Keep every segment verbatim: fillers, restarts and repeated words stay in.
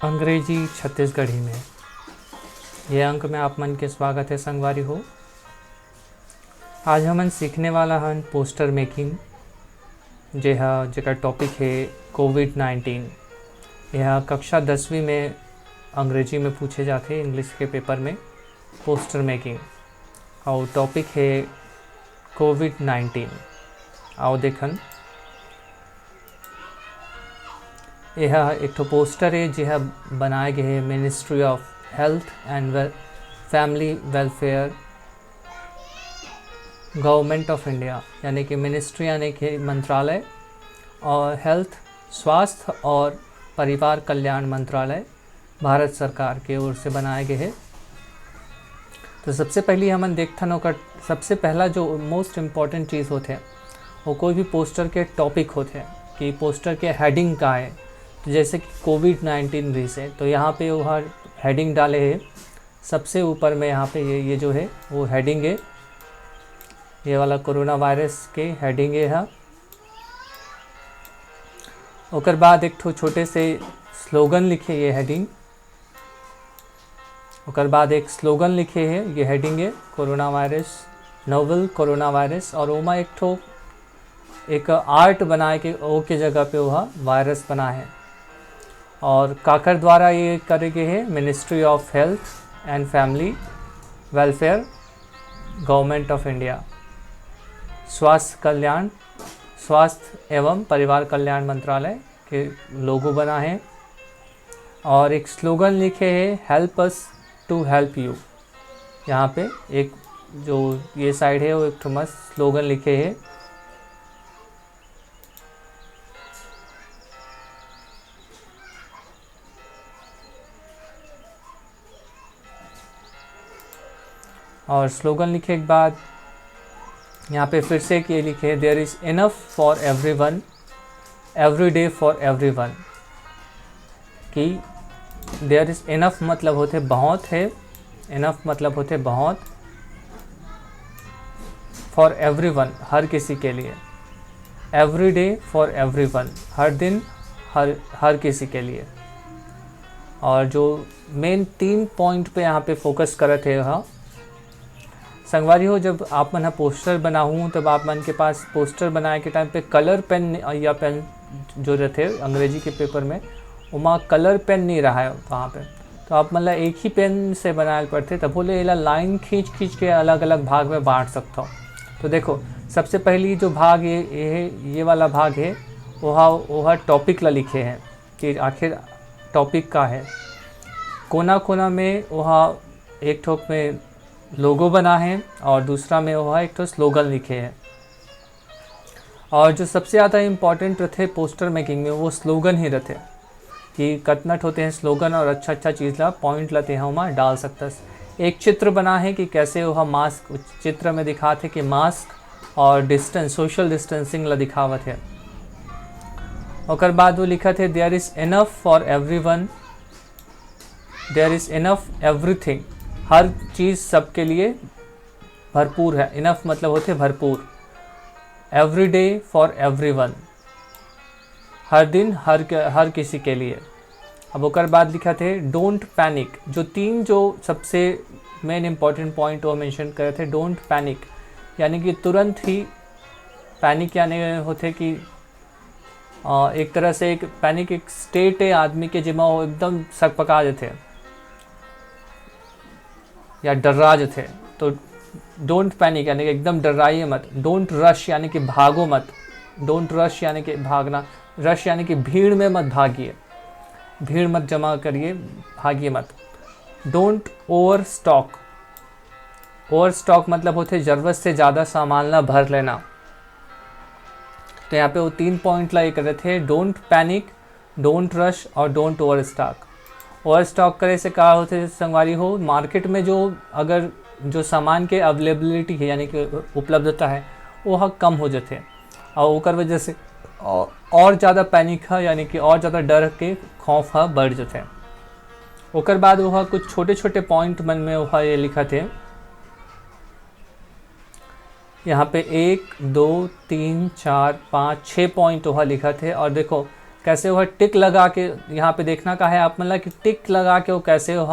अंग्रेजी छत्तीसगढ़ी में ये अंक में आप मन के स्वागत है संगवारी हो। आज हमन सीखने वाला हन पोस्टर मेकिंग, जे ह, जेकर टॉपिक है कोविड नाइन्टीन। यह कक्षा दसवीं में अंग्रेजी में पूछे जाथे, इंग्लिश के पेपर में, पोस्टर मेकिंग, और टॉपिक है कोविड नाइन्टीन। आओ देखन, यह एक ठो पोस्टर है, जेह बनाए गए है Ministry of Health and Family Welfare, Government of India, यानी कि मिनिस्ट्री यानी कि मंत्रालय, और हेल्थ, स्वास्थ्य और परिवार कल्याण मंत्रालय, भारत सरकार के ओर से बनाए गए है। तो सबसे पहली हमन देखथन ओकर, सबसे पहला जो मोस्ट इम्पॉर्टेंट चीज़ होथे, वो कोई भी पोस्टर के टॉपिक होथे कि पोस्टर के हेडिंग का है। तो जैसे कि कोविड नाइन्टीन रिस है, तो यहाँ पे वो हेडिंग डाले है सबसे ऊपर में, यहाँ पे ये, ये जो है वो हेडिंग है, ये वाला कोरोना वायरस के हेडिंग है। ओकर बाद एक ठो छोटे से स्लोगन लिखे, ये हेडिंग। ओकर बाद एक स्लोगन लिखे है, ये हेडिंग है corona virus, novel corona virus, और ओमा एक ठो एक आर्ट बनाए के ओ के जगह पे वह वायरस बना है। और काकर द्वारा ये करे गए है? Ministry of Health and Family Welfare, Government of India, स्वास्थ्य कल्याण, स्वास्थ्य एवं परिवार कल्याण मंत्रालय के लोगो बना है। और एक स्लोगन लिखे है, Help us to help you। यहाँ पे एक जो ये साइड है वो एक ठो मस्त स्लोगन लिखे है। और स्लोगन लिखे के बाद यहाँ पे फिर से एक ये लिखे, There is enough for everyone, every day for everyone। कि there is enough मतलब होथे बहुत है, इनफ मतलब होथे बहुत, for everyone हर किसी के लिए, every day for everyone हर दिन हर हर किसी के लिए। और जो मेन तीन पॉइंट पे यहाँ पे फोकस करत है, हाँ संगवारी हो, जब आप मन ह पोस्टर बनाहू तब आप मन के पास पोस्टर बनाए के टाइम पे कलर पेन या पेन जो रहते अंग्रेजी के पेपर में, ओमा कलर पेन नहीं रहा है वहाँ पे, तो आप मन ला एक ही पेन से बनाए ल पड़थे। तभो ले एला लाइन खींच खींच के अलग अलग भाग में बांट सकता हूँ। तो देखो, सबसे पहली जो भाग ये ये है, ये वाला भाग है, ओहा ओहा टॉपिक ला लिखे है कि आखिर टॉपिक का है। कोना कोना में ओहा एक ठोक में लोगो बना है और दूसरा में ओहा एक ठो स्लोगन लिखे है। और जो सबसे ज़्यादा इम्पॉर्टेंट रहते पोस्टर मेकिंग में, वो स्लोगन ही रहते कि कतना ठो तें स्लोगन और अच्छा अच्छा चीज़ ला, पॉइंट ला तें ओमा डाल सकतस। एक चित्र बना है कि कैसे वह मास्क, चित्र में दिखाते कि मास्क और डिस्टेंस, सोशल डिस्टेंसिंग ला दिखावत है। ओकर बाद वो लिखत है, There is enough for everyone, there is enough everything। हर चीज़ सबके लिए भरपूर है। इनफ मतलब होते भरपूर। Every day for everyone, हर दिन हर के, हर किसी के लिए। अब ओकर बाद लिखत है, Don't panic। जो तीन जो सबसे मेन इम्पॉर्टेंट पॉइंट वो मेंशन करत है, डोंट पैनिक, यानी कि तुरंत ही पैनिक यानी होते कि अ, एक तरह से एक पैनिक एक स्टेट है आदमी के, जेमा वो एकदम सकपका देते या डर्रा जथे। तो डोंट पैनिक यानी कि एकदम डर्राइए मत। डोंट रश यानी कि भागो मत। डोंट रश यानी कि भागना, रश यानी कि भीड़ में मत भागिए, भीड़ मत जमा करिए, भागिए मत। Don't over stock. Over stock मतलब होते ज़रूरत से ज़्यादा सामान ला भर लेना। तो यहाँ पे वो तीन पॉइंट ला ये करे थे, डोंट पैनिक, डोंट रश और don't over stock. Over stock करे से का होते संगवारी हो, मार्केट में जो अगर जो सामान के अवेलेबिलिटी है यानी कि उपलब्धता है, वो ह कम हो जाते और ओकर वजह से और, और ज़्यादा पैनिक है यानी कि और ज़्यादा डर के खौफ है बढ़ जाते। ओकर बाद वो ह कुछ छोटे छोटे पॉइंट मन में वो ह ये लिखा थे, यहाँ पे एक, दो, तीन, चार, पाँच, छः पॉइंट वह लिखा थे। और देखो, कैसे वो टिक लगा के, यहाँ पे देखना का है आप मन ला कि टिक लगा के वो कैसे वो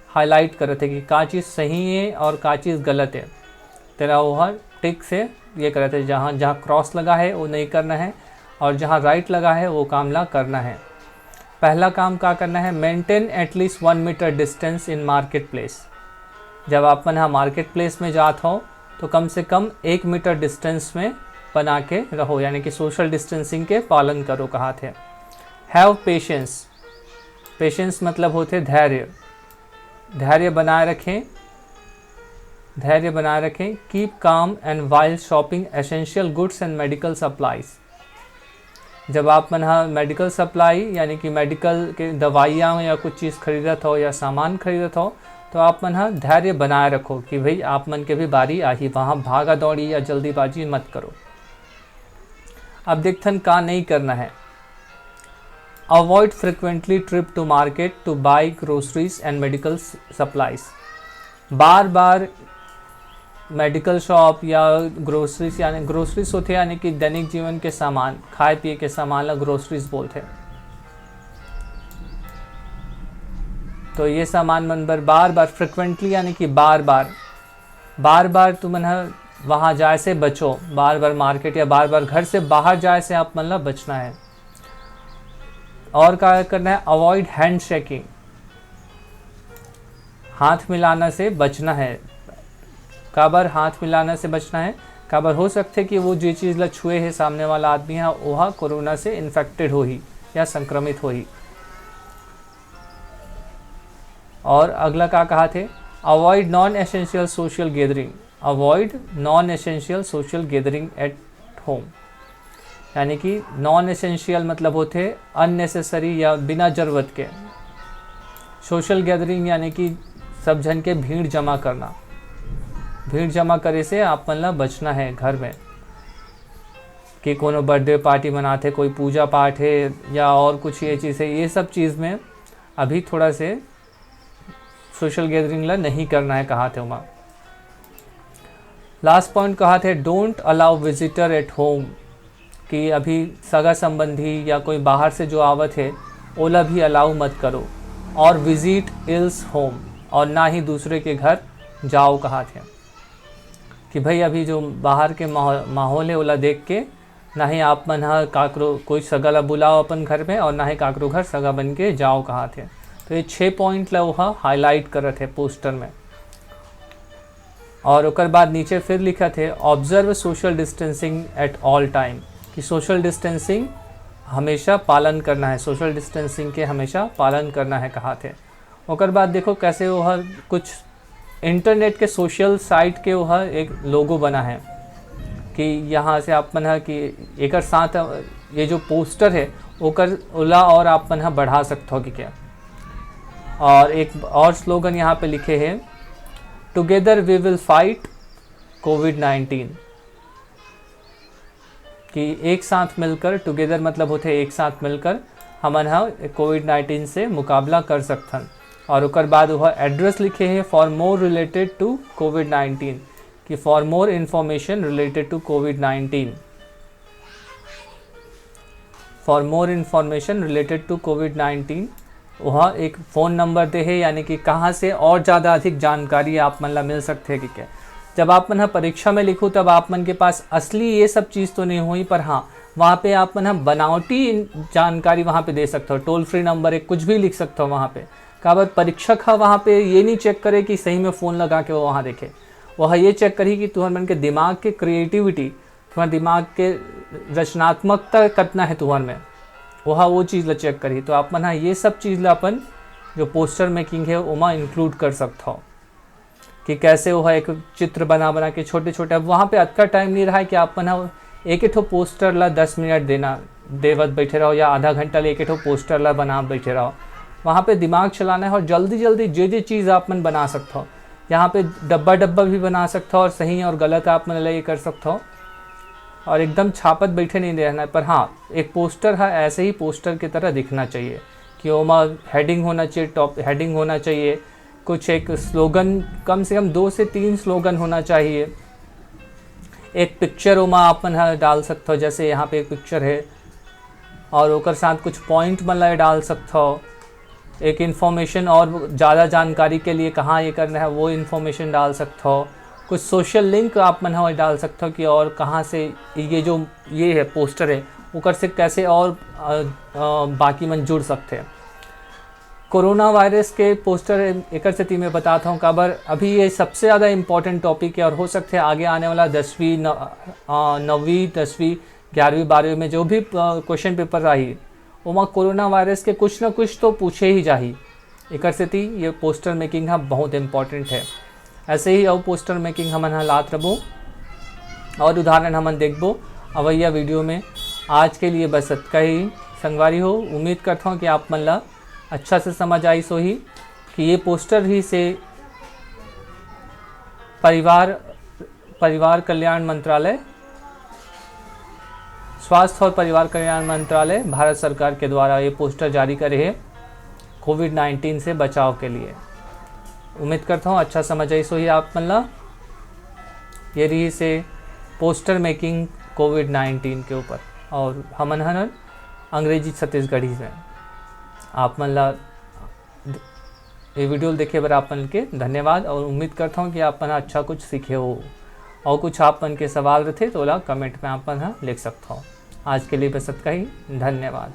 हाईलाइट करत हे कि का चीज़ सही है और का चीज़ गलत है। तेरा वो टिक से ये करत हे, जहाँ जहाँ क्रॉस लगा है वो नहीं करना है, और जहाँ राइट लगा है वो काम ला करना है। पहला काम का करना है, maintain at least one meter distance in market place। जब आप मन हा मार्केट प्लेस में जात हो तो कम से कम एक मीटर डिस्टेंस में बना के रहो, यानी कि सोशल डिस्टेंसिंग के पालन करो कहात हे। Have patience। पेशेंस मतलब होथे धैर्य। धैर्य बनाए रखें, धैर्य बनाए रखें। Keep calm and while shopping essential goods and medical supplies। जब आप मन ह मेडिकल सप्लाई यानी कि मेडिकल के दवाइयाँ या कुछ चीज़ खरीदत हो या सामान खरीदत हो, तो आप मन ह धैर्य बनाए रखो कि भाई आप मन के भी बारी आही, वहाँ भागा दौड़ी या जल्दीबाजी मत करो। अब देखथन का नहीं करना है। Avoid frequently trip to market to buy groceries and medical supplies। Bar bar medical shop या ग्रोसरीज, यानी ग्रोसरीज होथे यानी कि दैनिक जीवन के सामान, खाए पिए के सामान ला ग्रोसरीज बोलथे। तो ये सामान मन बर बार बार, फ्रिक्वेंटली यानी कि बार बार, बार बार तुमन ह वहाँ जाए से बचो। बार बार मार्केट या बार बार घर से बाहर जाए से आप मन ला बचना है। और का करना है? Avoid hand shaking. हाथ मिलाना से बचना है। काबर हाथ मिलाना से बचना है? काबर हो सकथे कि वो जे चीज़ ला छुए हे सामने वाला आदमी ह, ओहा कोरोना से इन्फेक्टेड होही या संक्रमित होही। और अगला का कहाथे? Avoid non essential social gathering। Avoid non essential social gathering at home। यानी कि नॉन एसेंशियल मतलब होथे अननेसेसरी या बिना जरूरत के। सोशल गैदरिंग यानी कि सब झन के भीड़ जमा करना। भीड़ जमा करे से आप मन ला बचना है घर में, कि कोनो बर्थडे पार्टी मनाथे, कोई पूजा पाठ है या और कुछ ये चीज़ है, ये सब चीज़ में अभी थोड़ा से सोशल गैदरिंग ला नहीं करना है कहाथे ओमा। लास्ट पॉइंट कहाथे, don't allow visitor at home, कि अभी सगा संबंधी या कोई बाहर से जो आवत है ओला भी अलाउ मत करो, और विजिट इल्स होम, और ना ही दूसरे के घर जाओ कहाथे। कि भाई अभी जो बाहर के माहौ-, माहौल है ओला देख के ना ही आप मन ह काकरो कोई सगा ला बुलाओ अपन घर में, और ना ही काकरो घर सगा बन के जाओ कहाथे। तो ये छः पॉइंट ला ओहा हाईलाइट करत है पोस्टर में। और ओकर बाद नीचे फिर लिखत है, observe social distancing at all time, कि सोशल डिस्टेंसिंग हमेशा पालन करना है, सोशल डिस्टेंसिंग के हमेशा पालन करना है कहाथे। ओकर बाद देखो कैसे वो हर कुछ इंटरनेट के सोशल साइट के वो हर एक लोगो बना है कि यहाँ से आप मन ह कि एकर साथ ये जो पोस्टर है ओकर ओला और आप मन ह बढ़ा सकते हो कि क्या। और एक और स्लोगन यहाँ पे लिखे हैं, together we will fight covid nineteen, कि एक साथ मिलकर, टुगेदर मतलब होते एक साथ मिलकर हमन ह कोविड नाइन्टीन से मुकाबला कर सकथन। और ओकर बाद वह एड्रेस लिखे हैं, for more related to covid nineteen, कि for more information related to covid nineteen, for more information related to covid nineteen, वह एक फ़ोन नंबर दे हे, यानी कि कहाँ से और ज़्यादा अधिक जानकारी आप मन ला मिल सकते हैं कि क्या। जब आप मन ह परीक्षा में लिखू तब आप मन के पास असली ये सब चीज़ तो नहीं हुई, पर हाँ वहाँ पे आप मन ह बनावटी जानकारी वहाँ पे दे सकते हो। टोल फ्री नंबर एक कुछ भी लिख सकते हो वहाँ पे। काबर परीक्षक ह वहाँ पे ये नहीं चेक करे कि सही में फ़ोन लगा के वो वहाँ देखे, वह ये चेक करी कि तुहर मन के दिमाग के क्रिएटिविटी, तुम्हारे दिमाग के रचनात्मकता कतना है तुम्हार में, वह वो चीज़ ला चेक करही। तो आप मन ह ये सब चीज़ ला अपन जो पोस्टर मेकिंग है ओमा इंक्लूड कर सकत हो कि कैसे वह एक चित्र बना बना के छोटे छोटे। अब वहाँ पे अतका टाइम नहीं रहा है कि आप मन ह एक ठो पोस्टर ला दस मिनट देना देवत बैठे रहो या आधा घंटा ले एक ठो पोस्टर ला बना बैठे रहो। वहाँ पे दिमाग चलाना है और जल्दी जल्दी जे जे चीज़ आप मन बना सकते हो। यहाँ पे डब्बा डब्बा भी बना सकते हो और सही और गलत आप मन ला ये कर सकते हो। और एकदम छापत बैठे नहीं रहना है, पर हाँ एक पोस्टर है ऐसे ही पोस्टर की तरह दिखना चाहिए कि ओमा हेडिंग होना चाहिए, टॉप हेडिंग होना चाहिए, कुछ एक स्लोगन, कम से कम दो से तीन स्लोगन होना चाहिए। एक पिक्चर ओमा आप मन ह डाल सकते हो, जैसे यहाँ पे एक पिक्चर है और ओकर साथ कुछ पॉइंट मन ला डाल सकथव। एक इन्फॉर्मेशन और ज़्यादा जानकारी के लिए कहाँ ये करना है, वो इन्फॉर्मेशन डाल सकथव। कुछ सोशल लिंक आप मन ह डाल सकथव कि और कहाँ से ये जो ये है पोस्टर है, ओकर से कैसे और अ, अ, बाकी मन जुड़ सकथे। कोरोना वायरस के पोस्टर एकर सेती मैं बतात हूँ, काबर अभी ये सबसे ज़्यादा इम्पोर्टेंट टॉपिक है और हो सकथे आगे आने वाला दसवीं, न-, अ, नौवीं, दसवीं, ग्यारहवीं, बारहवीं में जो भी, अ, क्वेश्चन पेपर रही, ओमा कोरोना वायरस के कुछ ना कुछ तो पूछे ही जाही। एकर सेती ये पोस्टर मेकिंग ह बहुत इम्पोर्टेंट है। ऐसे ही अउ पोस्टर मेकिंग हमन ह लात रबो और उदाहरण हमन देखबो अवैया वीडियो में। आज के लिए बस अतका ही संगवारी हो। उम्मीद करता हूँ कि आप मन ला अच्छा से समझ आइस होही कि ये पोस्टर ही से परिवार, परिवार कल्याण मंत्रालय, स्वास्थ्य और परिवार कल्याण मंत्रालय भारत सरकार के द्वारा ये पोस्टर जारी करे हे कोविड नाइन्टीन से बचाव के लिए। उम्मीद करता हूँ अच्छा समझ आइस होही आप मन ला। ये रही से पोस्टर मेकिंग कोविड नाइन्टीन के ऊपर और हमन हन अंग्रेजी छत्तीसगढ़ी में। आप मन ला ये वीडियो देखे बर आप मन के धन्यवाद और उम्मीद करता हूँ कि आप मन अच्छा कुछ सीखे हो और कुछ आप मन के सवाल रथे तो ओला कमेंट में आप मन ह लिख सकता हो। आज के लिए बस अतका ही। धन्यवाद।